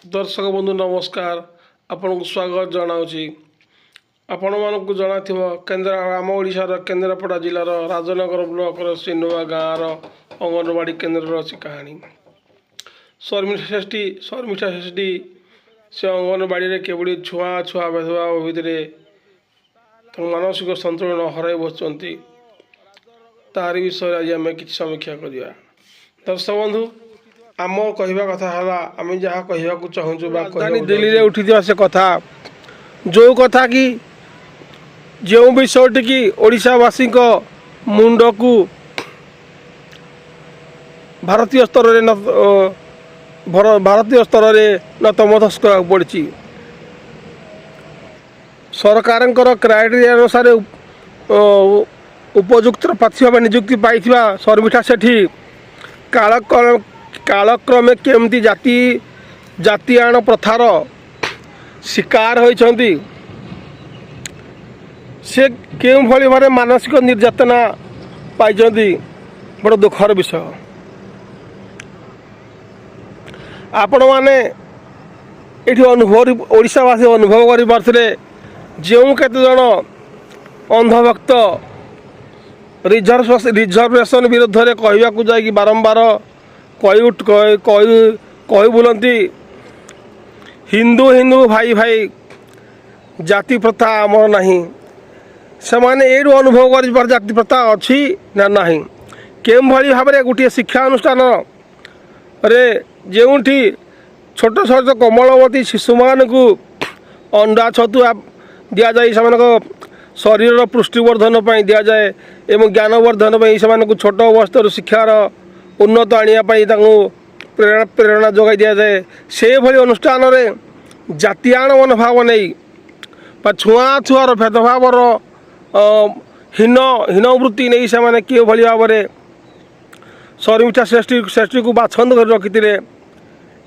ଦର୍ଶକ ବନ୍ଧୁ, ନମସ୍କାର। ଆପଣଙ୍କୁ ସ୍ୱାଗତ ଜଣାଉଛି। ଆପଣମାନଙ୍କୁ ଜଣାଥିବ, କେନ୍ଦ୍ର ଆମ ଓଡ଼ିଶାର କେନ୍ଦ୍ରାପଡ଼ା ଜିଲ୍ଲାର ରାଜନଗର ବ୍ଲକର ସିନୁଆ ଗାଁର ଅଙ୍ଗନବାଡ଼ି କେନ୍ଦ୍ରର ଅଛି କାହାଣୀ। ଶର୍ମିଷ୍ଠା ସେଠୀ, ଶର୍ମିଷ୍ଠା ସେଠୀ ସେ ଅଙ୍ଗନବାଡ଼ିରେ କିଭଳି ଛୁଆଁ ଛୁଆଁ ଭେଦଭାବ ଭିତରେ ତାଙ୍କ ମାନସିକ ସନ୍ତୁଳନ ହରାଇ ବସୁଛନ୍ତି, ତାରି ବିଷୟରେ ଆଜି ଆମେ କିଛି ସମୀକ୍ଷା କରିବା। ଦର୍ଶକ ବନ୍ଧୁ, ଆମ କହିବା କଥା ହେଲା, ଆମେ ଯାହା କହିବାକୁ ଚାହୁଁଛୁ ବା ରାଜଧାନୀ ଦିଲ୍ଲୀରେ ଉଠିଥିବା ସେ କଥା, ଯେଉଁ କଥା କି ଯେଉଁ ବିଷୟଟିକି ଓଡ଼ିଶାବାସୀଙ୍କ ମୁଣ୍ଡକୁ ଭାରତୀୟ ସ୍ତରରେ ନତମସ୍ତକ କରିବାକୁ ପଡ଼ିଛି। ସରକାରଙ୍କର କ୍ରାଇଟେରିଆ ଅନୁସାରେ ଉପଯୁକ୍ତ ପ୍ରାର୍ଥୀ ଭାବେ ନିଯୁକ୍ତି ପାଇଥିବା ଶର୍ମିଷ୍ଠା ସେଠୀ କାଳକ୍ରମେ କେମିତି ଜାତିଆଣ ପ୍ରଥାର ଶିକାର ହୋଇଛନ୍ତି, ସେ କେଉଁଭଳି ଭାବରେ ମାନସିକ ନିର୍ଯାତନା ପାଇଛନ୍ତି, ବଡ଼ ଦୁଃଖର ବିଷୟ। ଆପଣମାନେ ଏଠି ଅନୁଭବ, ଓଡ଼ିଶାବାସୀ ଅନୁଭବ କରିପାରୁଥିଲେ, ଯେଉଁ କେତେଜଣ ଅନ୍ଧଭକ୍ତ ରିଜର୍ଭେସନ୍ ବିରୁଦ୍ଧରେ କହିବାକୁ ଯାଇକି ବାରମ୍ବାର କହି କହି କହି ବୁଲନ୍ତି, "ହିନ୍ଦୁ ହିନ୍ଦୁ ଭାଇ ଭାଇ, ଜାତି ପ୍ରଥା ଆମର ନାହିଁ", ସେମାନେ ଏଇଠୁ ଅନୁଭବ କରିପାର ଜାତି ପ୍ରଥା ଅଛି ନା ନାହିଁ। କେଉଁଭଳି ଭାବରେ ଗୋଟିଏ ଶିକ୍ଷା ଅନୁଷ୍ଠାନରେ, ଯେଉଁଠି ଛୋଟ ଛୋଟ କୋମଳମତି ଶିଶୁମାନଙ୍କୁ ଅଣ୍ଡା ଛତୁଆ ଦିଆଯାଇ ସେମାନଙ୍କ ଶରୀରର ପୁଷ୍ଟିବର୍ଦ୍ଧନ ପାଇଁ ଦିଆଯାଏ ଏବଂ ଜ୍ଞାନବର୍ଦ୍ଧନ ପାଇଁ ସେମାନଙ୍କୁ ଛୋଟ ଅବସ୍ଥାରୁ ଶିକ୍ଷାର ଉନ୍ନତ ଆଣିବା ପାଇଁ ତାଙ୍କୁ ପ୍ରେରଣା ଯୋଗାଇ ଦିଆଯାଏ, ସେଭଳି ଅନୁଷ୍ଠାନରେ ଜାତିଆଣ ମନୋଭାବ ନେଇ ବା ଛୁଆଁ ଛୁଆର ଭେଦଭାବର ହୀନ ବୃତ୍ତି ନେଇ ସେମାନେ କେଉଁଭଳି ଭାବରେ ଶର୍ମିଷ୍ଠା ଶ୍ରେଷ୍ଠୀକୁ ବାଛନ୍ଦ କରି ରଖିଥିଲେ,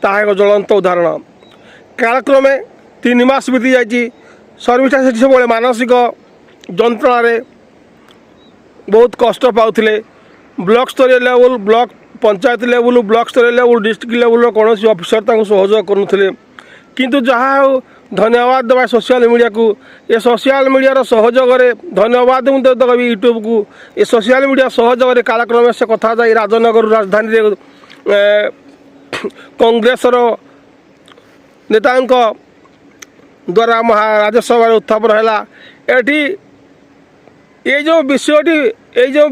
ତାହା ଏକ ଜ୍ୱଳନ୍ତ ଉଦାହରଣ। କାଳକ୍ରମେ 3 ମାସ ବିତି ଯାଇଛି। ଶର୍ମିଷ୍ଠା ସେଠୀ ସବୁବେଳେ ମାନସିକ ଯନ୍ତ୍ରଣାରେ ବହୁତ କଷ୍ଟ ପାଉଥିଲେ। ବ୍ଲକ ସ୍ତରୀୟ ଲେବୁଲ, ବ୍ଲକ ପଞ୍ଚାୟତ ଲେବୁଲ, ବ୍ଲକ ସ୍ତରୀୟ ଲେବୁଲ, ଡିଷ୍ଟ୍ରିକ୍ଟ ଲେବୁଲର କୌଣସି ଅଫିସର ତାଙ୍କୁ ସହଯୋଗ କରୁନଥିଲେ। କିନ୍ତୁ ଯାହା ହେଉ, ଧନ୍ୟବାଦ ଦେବା ସୋସିଆଲ ମିଡ଼ିଆକୁ। ଏ ସୋସିଆଲ ମିଡ଼ିଆର ସହଯୋଗରେ, ଧନ୍ୟବାଦ ମୁଁ ଦେବି ୟୁଟ୍ୟୁବକୁ, ଏ ସୋସିଆଲ ମିଡ଼ିଆ ସହଯୋଗରେ କାଳକ୍ରମେ ସେ କଥା ଯାଇ ରାଜନଗରରୁ ରାଜଧାନୀରେ କଂଗ୍ରେସର ନେତାଙ୍କ ଦ୍ୱାରା ମହା ରାଜ୍ୟସଭାରେ ଉତ୍ଥାପନ ହେଲା। ଏଠି ଏଇ ଯେଉଁ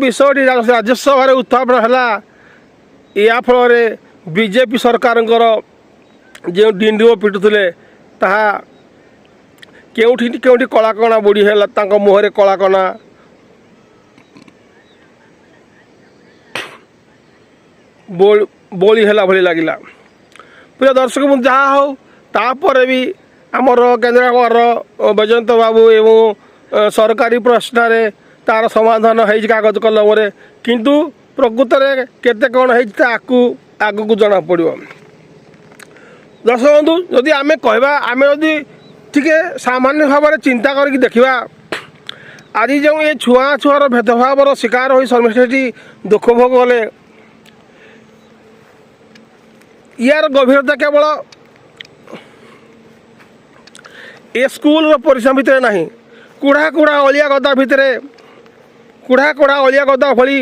ବିଷୟଟି ରାଜ୍ୟସଭାରେ ଉତ୍ଥାପନ ହେଲା, ଏହା ଫଳରେ ବିଜେପି ସରକାରଙ୍କର ଯେଉଁ ଡିଣ୍ଡିମ ପିଟୁଥିଲେ, ତାହା କେଉଁଠି କେଉଁଠି କଳାକଣା ବୁଡ଼ି ହେଲା, ତାଙ୍କ ମୁହଁରେ କଳାକଣା ବୋଳି ହେଲା ଭଳି ଲାଗିଲା। ପ୍ରିୟ ଦର୍ଶକ, ମୁଁ ଯାହା ହଉ, ତାପରେ ବି ଆମର କେନ୍ଦ୍ରାପଡ଼ାର ବୈଜୟନ୍ତ ବାବୁ ଏବଂ ସରକାରୀ ପ୍ରଶ୍ନରେ ତାର ସମାଧାନ ହେଇଛି କାଗଜ କଲମରେ। କିନ୍ତୁ ପ୍ରକୃତରେ କେତେ କ'ଣ ହେଇଛି, ତାକୁ ଆଗକୁ ଜଣାପଡ଼ିବ। ଦର୍ଶକ ବନ୍ଧୁ, ଯଦି ଆମେ କହିବା, ଆମେ ଯଦି ଟିକେ ସାମାନ୍ୟ ଭାବରେ ଚିନ୍ତା କରିକି ଦେଖିବା, ଆଜି ଯେଉଁ ଏ ଛୁଆଁ ଛୁଆର ଭେଦଭାବର ଶିକାର ହୋଇ ଶର୍ମିଷ୍ଠା ଦୁଃଖ ଭୋଗ କଲେ, ୟାର ଗଭୀରତା କେବଳ ଏ ସ୍କୁଲର ପରିଶ୍ରମ ଭିତରେ ନାହିଁ। କୁଢ଼ା କୁଢ଼ା ଅଳିଆ ଗଦା ଭିତରେ, କୁଢ଼ା କୁଢ଼ା ଅଳିଆ ଗଦା ଭଳି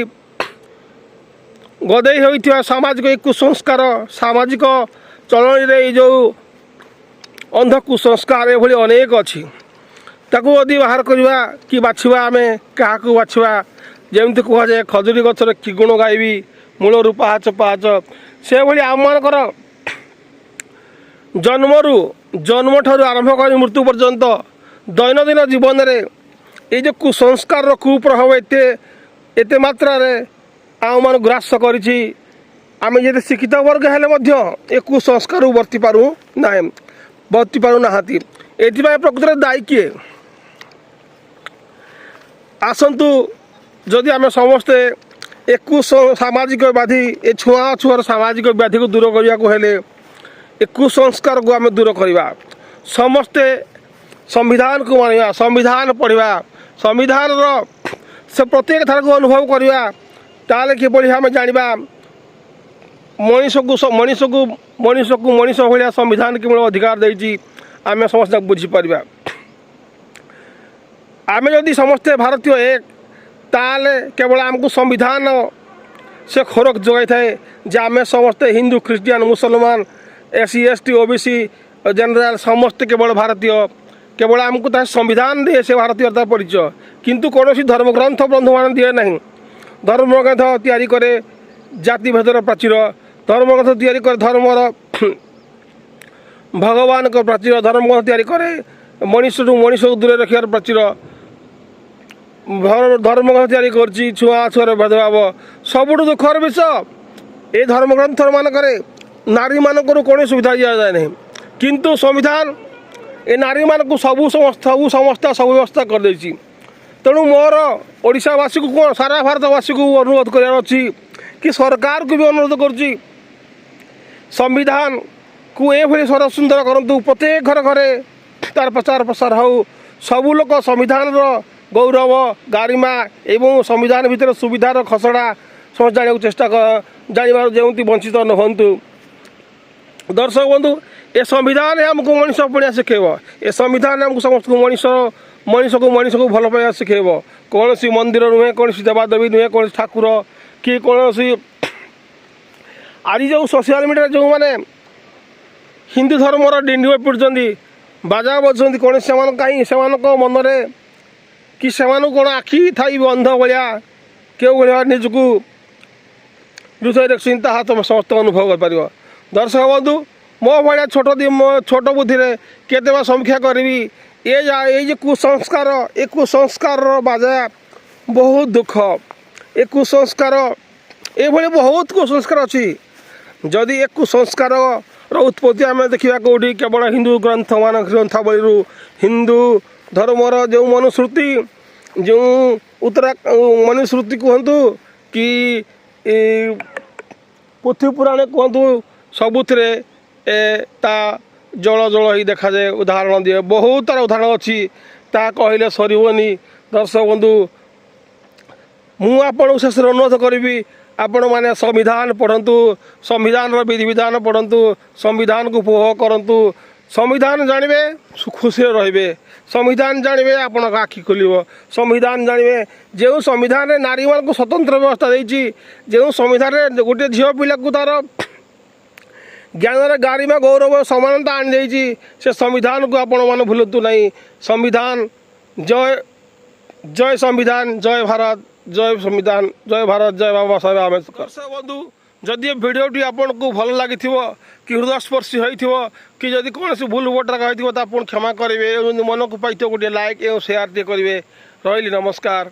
ଗଦେଇ ହୋଇଥିବା ସାମାଜିକ ଏ କୁସଂସ୍କାର, ସାମାଜିକ ଚଳଣିରେ ଏଇ ଯେଉଁ ଅନ୍ଧ କୁସଂସ୍କାର ଏଭଳି ଅନେକ ଅଛି, ତାକୁ ଯଦି ବାହାର କରିବା କି ବାଛିବା, ଆମେ କାହାକୁ ବାଛିବା? ଯେମିତି କୁହାଯାଏ, "ଖଜୁରୀ ଗଛରେ କି ଗୁଣ ଗାଇବି, ମୂଳରୁ ପାହାଚ ପାହାଚ", ସେଭଳି ଆମମାନଙ୍କର ଜନ୍ମଠାରୁ ଆରମ୍ଭ କରି ମୃତ୍ୟୁ ପର୍ଯ୍ୟନ୍ତ ଦୈନନ୍ଦିନ ଜୀବନରେ ଏଇ ଯେଉଁ କୁସଂସ୍କାରର କୁପ୍ରଭାବ ଏତେ ଏତେ ମାତ୍ରାରେ ଆମମାନଙ୍କୁ ଗ୍ରାସ କରିଛି, ଆମେ ଯେତେ ଶିକ୍ଷିତ ବର୍ଗ ହେଲେ ମଧ୍ୟ ଏ କୁସଂସ୍କାରରୁ ବର୍ତ୍ତି ପାରୁ ନାହିଁ, ବର୍ତ୍ତି ପାରୁନାହାନ୍ତି। ଏଥିପାଇଁ ପ୍ରକୃତରେ ଦାୟୀ କିଏ? ଆସନ୍ତୁ, ଯଦି ଆମେ ସମସ୍ତେ ଏ ସାମାଜିକ ବ୍ୟାଧି, ଏ ଛୁଆଁ ଛୁଆର ସାମାଜିକ ବ୍ୟାଧିକୁ ଦୂର କରିବାକୁ ହେଲେ ଏ କୁସଂସ୍କାରକୁ ଆମେ ଦୂର କରିବା। ସମସ୍ତେ ସମ୍ବିଧାନକୁ ମାନିବା, ସମ୍ବିଧାନ ପଢ଼ିବା, ସମ୍ବିଧାନର ସେ ପ୍ରତ୍ୟେକ ଧାରାକୁ ଅନୁଭବ କରିବା, ତାହେଲେ କିଭଳି ଆମେ ଜାଣିବା ମଣିଷକୁ ମଣିଷକୁ ମଣିଷ ଭଳିଆ ସମ୍ବିଧାନ କେବଳ ଅଧିକାର ଦେଇଛି। ଆମେ ସମସ୍ତେ ତାକୁ ବୁଝିପାରିବା। ଆମେ ଯଦି ସମସ୍ତେ ଭାରତୀୟ ଏକ, ତାହେଲେ କେବଳ ଆମକୁ ସମ୍ବିଧାନ ସେ ଖୋରକ ଯୋଗାଇଥାଏ ଯେ ଆମେ ସମସ୍ତେ ହିନ୍ଦୁ, ଖ୍ରୀଷ୍ଟିଆନ, ମୁସଲମାନ, SC, ST, OBC, general, ସମସ୍ତେ କେବଳ ଭାରତୀୟ। କେବଳ ଆମକୁ ତା ସମ୍ବିଧାନ ଦିଏ ସେ ଭାରତୀୟତା ପରିଚୟ। କିନ୍ତୁ କୌଣସି ଧର୍ମଗ୍ରନ୍ଥ, ବନ୍ଧୁମାନେ, ଦିଏ ନାହିଁ। ଧର୍ମଗ୍ରନ୍ଥ ତିଆରି କରେ ଜାତିଭେଦର ପ୍ରାଚୀର। ଧର୍ମଗ୍ରନ୍ଥ ତିଆରି କରେ ଧର୍ମର ଭଗବାନଙ୍କ ପ୍ରାଚୀର। ଧର୍ମଗ୍ରନ୍ଥ ତିଆରି କରେ ମଣିଷରୁ ମଣିଷକୁ ଦୂରରେ ରଖିବାର ପ୍ରାଚୀର। ଧର୍ମଗ୍ରନ୍ଥ ତିଆରି କରୁଛି ଛୁଆଁ ଅଛୁଆଁର ଭେଦଭାବ। ସବୁଠୁ ଦୁଃଖର ବିଷୟ, ଏ ଧର୍ମଗ୍ରନ୍ଥ ମାନଙ୍କରେ ନାରୀମାନଙ୍କର କୌଣସି ସୁବିଧା ଦିଆଯାଏ ନାହିଁ। କିନ୍ତୁ ସମ୍ବିଧାନ ଏ ନାରୀମାନଙ୍କୁ ସବୁ ସମସ୍ତ ସବୁ ସମସ୍ତ ସବୁ ବ୍ୟବସ୍ଥା କରିଦେଇଛି। ତେଣୁ ମୋର ଓଡ଼ିଶାବାସୀକୁ କ'ଣ, ସାରା ଭାରତବାସୀକୁ ଅନୁରୋଧ କରିବାର ଅଛି କି ସରକାରକୁ ବି ଅନୁରୋଧ କରୁଛି, ସମ୍ବିଧାନକୁ ଏଭଳି ସୁନ୍ଦର କରନ୍ତୁ, ପ୍ରତ୍ୟେକ ଘରେ ଘରେ ତାର ପ୍ରଚାର ପ୍ରସାର ହେଉ। ସବୁ ଲୋକ ସମ୍ବିଧାନର ଗୌରବ, ଗାରିମା ଏବଂ ସମ୍ବିଧାନ ଭିତରେ ସୁବିଧାର ଖସଡ଼ା ସମସ୍ତେ ଜାଣିବାକୁ ଚେଷ୍ଟା, ଜାଣିବାର ଯେମିତି ବଞ୍ଚିତ ନ ହୁଅନ୍ତୁ। ଦର୍ଶକ ବନ୍ଧୁ, ଏ ସମ୍ବିଧାନ ଆମକୁ ମଣିଷ ପଣିଆ ଶିଖେଇବ। ଏ ସମ୍ବିଧାନ ଆମକୁ ସମସ୍ତଙ୍କୁ ମଣିଷକୁ ମଣିଷକୁ ଭଲ ପାଇବା ଶିଖେଇବ। କୌଣସି ମନ୍ଦିର ନୁହେଁ, କୌଣସି ଦେବାଦେବୀ ନୁହେଁ, କୌଣସି ଠାକୁର କି କୌଣସି। ଆଜି ଯେଉଁ ସୋସିଆଲ ମିଡ଼ିଆରେ ଯେଉଁମାନେ ହିନ୍ଦୁ ଧର୍ମର ଡିଣ୍ଡିମ ପିଟୁଛନ୍ତି, ବାଜା ବଜୁଛନ୍ତି, କୌଣସି ସେମାନଙ୍କ କାହିଁ ସେମାନଙ୍କ ମନରେ କି ସେମାନଙ୍କୁ କ'ଣ ଆଖି ଥାଇ ବି ଅନ୍ଧ ଭଳିଆ କେଉଁ ଭଳିଆ ନିଜକୁ ଲୁଚାଇ ରଖୁଛନ୍ତି, ତାହା ତୁମେ ସମସ୍ତେ ଅନୁଭବ କରିପାରିବ। ଦର୍ଶକ ବନ୍ଧୁ, ମୋ ଭଳିଆ ଛୋଟ ମୋ ଛୋଟ ବୁଦ୍ଧିରେ କେତେ ବା ସମୀକ୍ଷା କରିବି? ଏ ଯା ଏଇ ଯେ କୁସଂସ୍କାର, ଏ କୁସଂସ୍କାରର ବାଜା ବହୁତ ଦୁଃଖ। ଏ କୁସଂସ୍କାର, ଏଭଳି ବହୁତ କୁସଂସ୍କାର ଅଛି। ଯଦି ଏ କୁସଂସ୍କାରର ଉତ୍ପତ୍ତି ଆମେ ଦେଖିବା କେଉଁଠି? କେବଳ ହିନ୍ଦୁ ଗ୍ରନ୍ଥମାନ ଗ୍ରନ୍ଥାବଳୀରୁ, ହିନ୍ଦୁ ଧର୍ମର ଯେଉଁ ମନୁସ୍ମୃତି, ଯେଉଁ ଉତ୍ତରା ମନୁସ୍ମୃତି କୁହନ୍ତୁ କି ପୋଥି ପୁରାଣ କୁହନ୍ତୁ, ସବୁଥିରେ ଏ ତା ଜଳ ଜଳ ହେଇ ଦେଖାଯାଏ। ଉଦାହରଣ ଦିଏ, ବହୁତ ତାର ଉଦାହରଣ ଅଛି, ତାହା କହିଲେ ସରିବନି। ଦର୍ଶକ ବନ୍ଧୁ, ମୁଁ ଆପଣଙ୍କୁ ଶେଷରେ ଅନୁରୋଧ କରିବି, ଆପଣମାନେ ସମ୍ବିଧାନ ପଢ଼ନ୍ତୁ, ସମ୍ବିଧାନର ବିଧିବିଧାନ ପଢ଼ନ୍ତୁ, ସମ୍ବିଧାନକୁ ଉପଭୋଗ କରନ୍ତୁ। ସମ୍ବିଧାନ ଜାଣିବେ, ଖୁସିରେ ରହିବେ। ସମ୍ବିଧାନ ଜାଣିବେ, ଆପଣଙ୍କ ଆଖି ଖୋଲିବ। ସମ୍ବିଧାନ ଜାଣିବେ, ଯେଉଁ ସମ୍ବିଧାନରେ ନାରୀମାନଙ୍କୁ ସ୍ୱତନ୍ତ୍ର ବ୍ୟବସ୍ଥା ଦେଇଛି, ଯେଉଁ ସମ୍ବିଧାନରେ ଗୋଟିଏ ଝିଅ ପିଲାକୁ ତାର ଜ୍ଞାନରେ ଗାରିମା, ଗୌରବ, ସମାନତା ଆଣିଦେଇଛି, ସେ ସମ୍ବିଧାନକୁ ଆପଣମାନେ ଭୁଲନ୍ତୁ ନାହିଁ। ସମ୍ବିଧାନ ଜୟ, ଜୟ ସମ୍ବିଧାନ, ଜୟ ଭାରତ, ଜୟ ସମ୍ବିଧାନ, ଜୟ ଭାରତ, ଜୟ ବାବା ସାହେବ ଆମ୍ବେଦକର। ଦର୍ଶକ ବନ୍ଧୁ, ଯଦି ଏ ଭିଡ଼ିଓଟି ଆପଣଙ୍କୁ ଭଲ ଲାଗିଥିବ କି ହୃଦୟସ୍ପର୍ଶୀ ହୋଇଥିବ କି ଯଦି କୌଣସି ଭୁଲ ଭଟକା ହୋଇଥିବ, ତ ଆପଣ କ୍ଷମା କରିବେ ଏବଂ ମନକୁ ପାଇଥିବ, ଗୋଟିଏ ଲାଇକ୍ ଏବଂ ସେୟାର ଟିକେ କରିବେ। ରହିଲି, ନମସ୍କାର।